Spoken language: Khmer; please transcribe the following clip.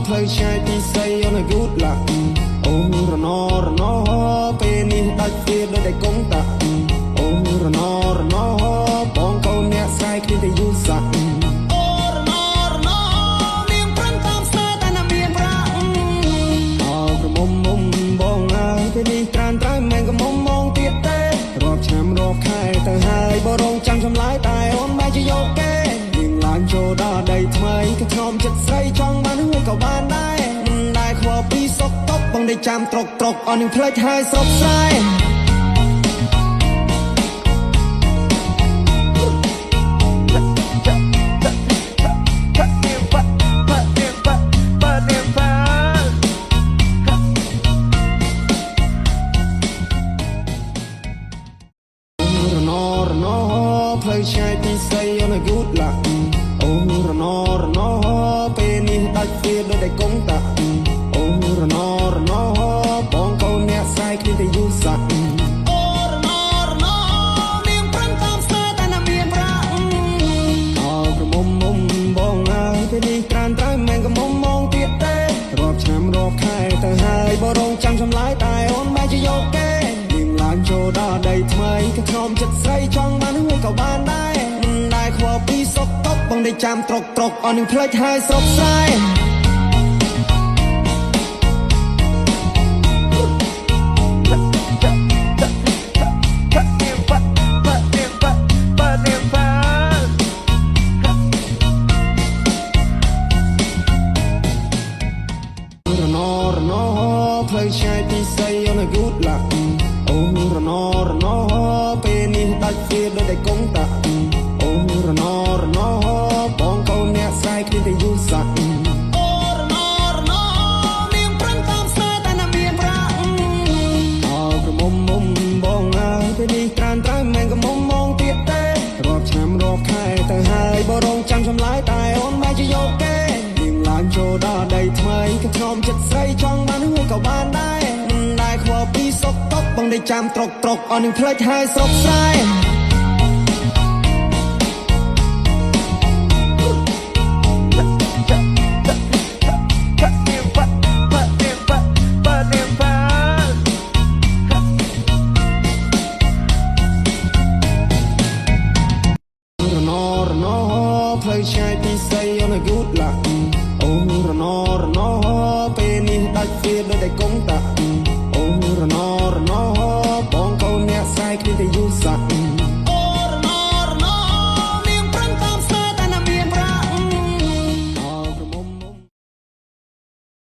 ផ្លូវឆ្ងាយពីស្រីអូនឲ្យ good luck អូរណរណពេលនេះដាច់វាដូចតែកុងតាក់អូរណរណបងកូនអ្នកស្រែគ្មានតែយូសាក់អូរណរណនាងប្រឹងតាមស្នេហ៍តែណាមានប្រាក់អោក្រមុំមុំបងអើយពេលនេះត្រានត្រៃមិនក៏មុំមងទៀតទេរាប់ឆ្នាំរាប់ខែទៅហើយបើរងចាំចម្លើយតែអូនបែរជាយកគេនាងឡើងចូលដល់ដីថ្មីក៏ធ្នមចិត្តស្រីចង់បានហើយក៏បានដែរមិនដែលខ្វល់ពីសុកតុកបងដេកចាំត្រុកត្រុកអស់នឹងភ្លេចហើយស្រុកស្រែ រណរណផ្លូវឆ្ងាយពីស្រីអូនឲ្យ good luck អូរណរណពេលនេះដាច់វាដូចតែកុងតាក់អូរណរណបងកូនអ្នកស្រែគ្មានតែយូសាក់អូរណរណនាងប្រឹងតាមស្នេហ៍តែណាមានប្រាក់អោក្រមុំមុំបងអើយពេលនេះត្រានត្រៃមិនក៏មុំមងទៀតទេរាប់ឆ្នាំរាប់ខែទៅហើយបើរងចាំចម្លើយតែអូនបែរជាយកគេនាងឡើងចូលដល់ដីថ្មីក៏ធ្នមចិត្តស្រីចង់បានហើយក៏បានដែរមិនដែលខ្វល់ពីសុកតុកបងដេកចាំត្រុកត្រុកអស់នឹងភ្លេចហើយស្រុកស្រែ រណរណផ្លូវឆ្ងាយពីស្រីអូនឲ្យ good luck អូរណរណពេលនេះដាច់វាដូចតែកុងតាក់អូរណរណបងកូនអ្នកស្រែគ្មានតែយូសាក់អូរណរណនាងប្រឹងតាមស្នេហ៍តែណាមានប្រាក់អោក្រមុំមុំបងអើយពេលនេះត្រានត្រៃមិនក៏មុំមងទៀតទេរាប់ឆ្នាំរាប់ខែទៅហើយបើរងចាំចម្លើយតែអូនបែរជាយកគេនាងឡើងចូលដល់ដីថ្មីក៏ធ្នមចិត្តស្រីចង់បានហើយក៏បានដែរមិនដែលខ្វល់ពីសុកតុកបងដេកចាំត្រុកត្រុកអស់នឹងភ្លេចហើយស្រុកស្រែ។